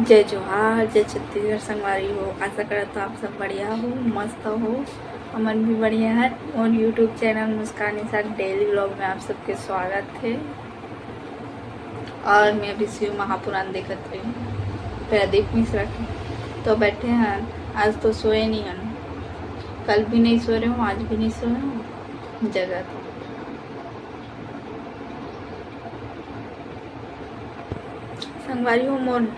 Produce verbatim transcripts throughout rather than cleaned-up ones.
जय जोहार, जय छत्तीसगढ़ संगवारी हो। आशा करत हो आप सब बढ़िया हो, मस्त हो। हमन भी बढ़िया हन। और YouTube चैनल मुस्कान निषाद डेली व्लॉग में आप सबके स्वागत है। और मैं अभी शिव महापुराण देखत रही प्रदीप मिश्रा के, तो बैठे हन। आज तो सोए नहीं हन, कल भी नहीं सो रहे हूँ, आज भी नहीं सोए हूँ, जगह तो संगवारी हो। मोर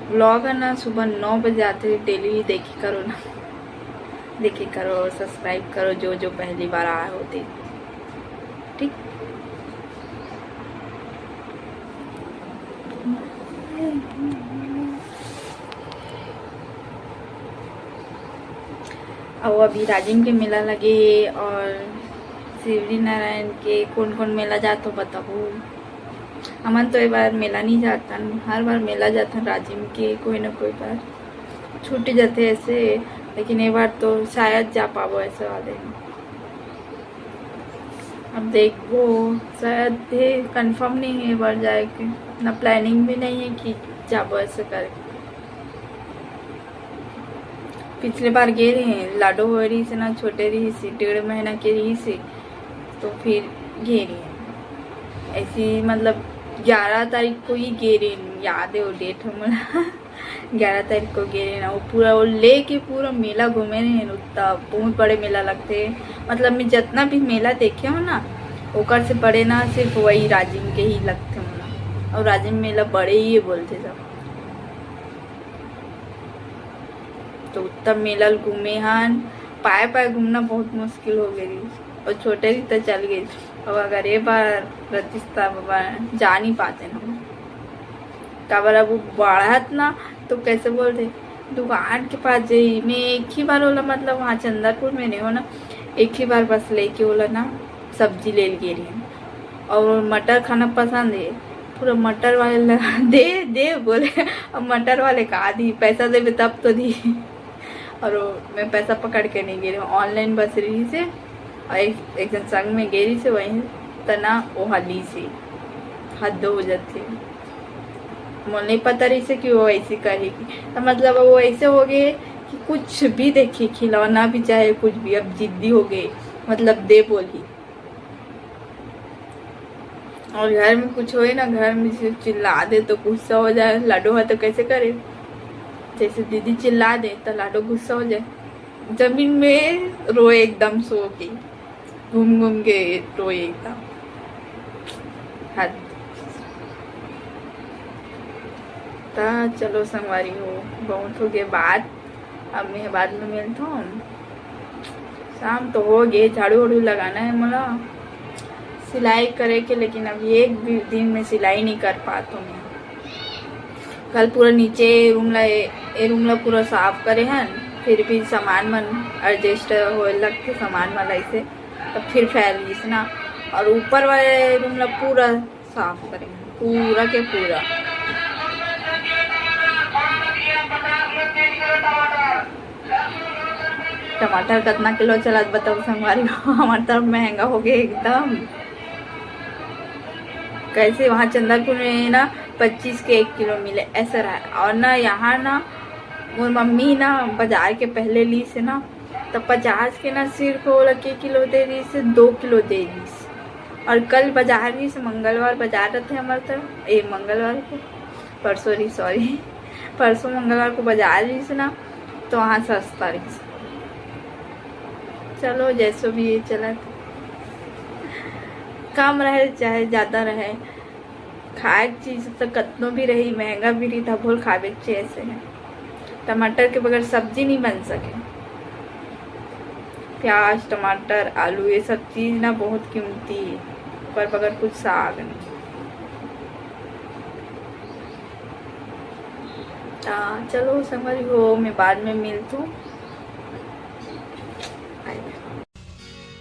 व्लॉग है ना, सुबह नौ बजे आते, डेली देखी करो ना, देखी करो, सब्सक्राइब करो, जो जो पहली बार आए होते, ठीक। और अभी राजिम के मेला लगे और शिवरी नारायण के कौन कौन मेला जात हो बताओ। हमन तो ए बार मेला नहीं जातन, हर बार मेला जातन राजिम के कोई ना कोई बार छूट जाते ऐसे, लेकिन ए बार तो शायद जा पाबो ऐसे वाले। अब देखबो, शायद ये कंफर्म नहीं है ए बार जाए के, ना प्लानिंग भी नहीं है कि जाबो ऐसे करके। पिछले बार गे रहे, लाडो हो रही से ना, छोटे रही से, डेढ़ महीना के रही से, तो फिर गे रहे ऐसी, मतलब ग्यारह तारीख को ही गे रहे, याद है वो डेट हमला। ग्यारह तारीख को गे रहे ना, वो पूरा वो लेके पूरा मेला घूमे रहे, उतना बहुत बड़े मेला लगते हैं। मतलब मैं जितना भी मेला देखे हो ना, ओकर से बड़े ना सिर्फ वही राजिम के ही लगते हो ना, और राजिम मेला बड़े ही है बोलते सब। तो उत्तम मेला ल घूमे हन, पाए पाए घूमना बहुत मुश्किल हो गई रही, और छोटे रही तो चल गई। अब अगर ये बार रतिस त बाबा जा नहीं पाते ना, काबर अब वो बढ़त ना, तो कैसे बोलते, दुकान के पास जाई। मैं एक ही बार ओला, मतलब वहाँ चंदरपुर में नहीं हो ना, एक ही बार बस लेके ओला ना सब्जी ले गे रही। और मटर खाना पसंद है, पूरा मटर वाले ला दे दे बोले। अब मटर वाले का दी, पैसा देबे तब तो दी। और वो, मैं पैसा पकड़ के नहीं गे रही हूँ, ऑनलाइन बस रही से, और एक, एक जन संग में गे रही से, वहीं तना वो हली से हद हो जाते। मोला नहीं पता रही से कि वो ऐसे करेगी, तो मतलब वो ऐसे हो गए कि कुछ भी देखी, खिलौना भी चाहे कुछ भी, अब जिद्दी हो गए, मतलब दे बोली। और घर में कुछ होए ना, घर में से चिल्ला दे तो गुस्सा हो जाए। लाडो है तो कैसे करे, जैसे दीदी चिल्ला दे तो लाडो गुस्सा हो जाए, जमीन में रोए एकदम सो के, घूम घूम के रोए एकदम। हद। ता चलो संगवारी हो, बहुत हो गए बात, अब मैं बाद में मिलता हूँ। शाम तो हो गए, झाड़ू वाड़ू लगाना है मोला, सिलाई करे के, लेकिन अब एक भी दिन में सिलाई नहीं कर पाता हूँ मैं। कल पूरा नीचे रूम ला, ए, ए रूम ला पूरा साफ करे हन, फिर भी सामान मन एडजस्ट होए लगते, सामान मन ऐसे, तो फिर फैल गई ना। और ऊपर वाले रूम ला पूरा साफ करे हन, पूरा के पूरा। टमाटर कितना किलो चलत बताओ संगवारी हो, हमारे तरफ महंगा हो गया एकदम। कैसे वहाँ चंदरपुर में ना पच्चीस के एक किलो मिले, ऐसा रहा। और ना यहाँ ना मोर मम्मी ना बाजार के पहले ली से ना, तो पचास के ना सिर्फ ओला के किलो दे दी से, दो किलो दे दी से। और कल बाजार भी से, मंगलवार बाजार रहते हमारे तरफ, ए मंगलवार को, परसों रही, सॉरी, परसों मंगलवार को बाजार रही से ना, तो वहाँ सस्ता रही से। चलो जैसो भी ये चलत, कम रहे चाहे ज़्यादा रहे, खाए के चीज तो कतनो भी रही, महंगा भी रही, तभो ल खावे के चाहिए। ऐसे है, टमाटर के बगैर सब्जी नहीं बन सके। प्याज, टमाटर, आलू, ये सब चीज ना बहुत कीमती है, पर बगैर कुछ साग नहीं। ता चलो संगवारी हो, मैं बाद में मिलती हूँ।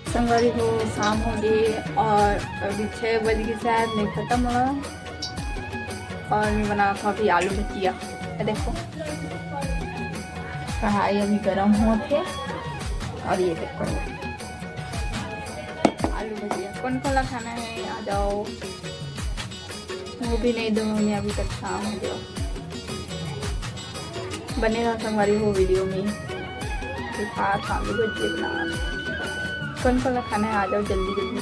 संगवारी हो, शाम हो गई और अभी छः बज गई शायद, नहीं पता मोला। और मैं बना था अभी आलू भुजिया। ये देखो, कढ़ाई अभी गरम होत हे। और ये देखो आलू भुजिया, कौन कौन ला खाना है आ जाओ। वो भी नहीं दोनों ने अभी तक शाम हो गया। बने रहा संगवारी हो वीडियो में। आज आलू भुजिया बना। कौन कौन ला खाना है, आ जाओ जल्दी जल्दी।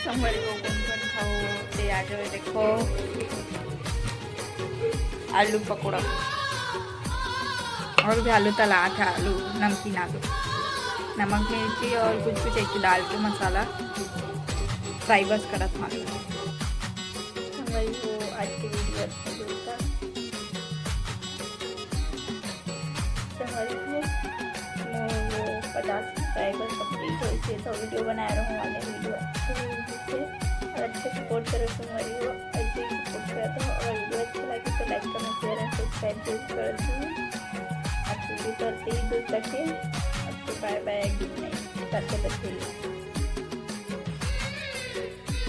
संगवारी हो, कौन कौन खाओ, ते आ जाओ, देखो, आलू पकौड़ा और भी आलू तला था, आलू नमकीन आलू, नमक मिर्ची और कुछ कुछ एक डाल के मसाला फ्राई बस करत था। संगवारी हो, आज के वीडियो अच्छा लगा संगवारी हो, मोर वो पचास सब्सक्राइबर कंप्लीट होइसे, तो वीडियो बनाए रहूँ, वाले वीडियो अच्छे से और अच्छे सपोर्ट करो संगवारी हो, ऐसे ही सपोर्ट करत रहो। और वीडियो अच्छा लगे तो लाइक, कमेंट, शेयर एंड सब्सक्राइब जरूर कर दो। आज वीडियो तो अतने ही दूर तक है। अच्छा, बाय बाय, गुड नाइट, करते बच्चे।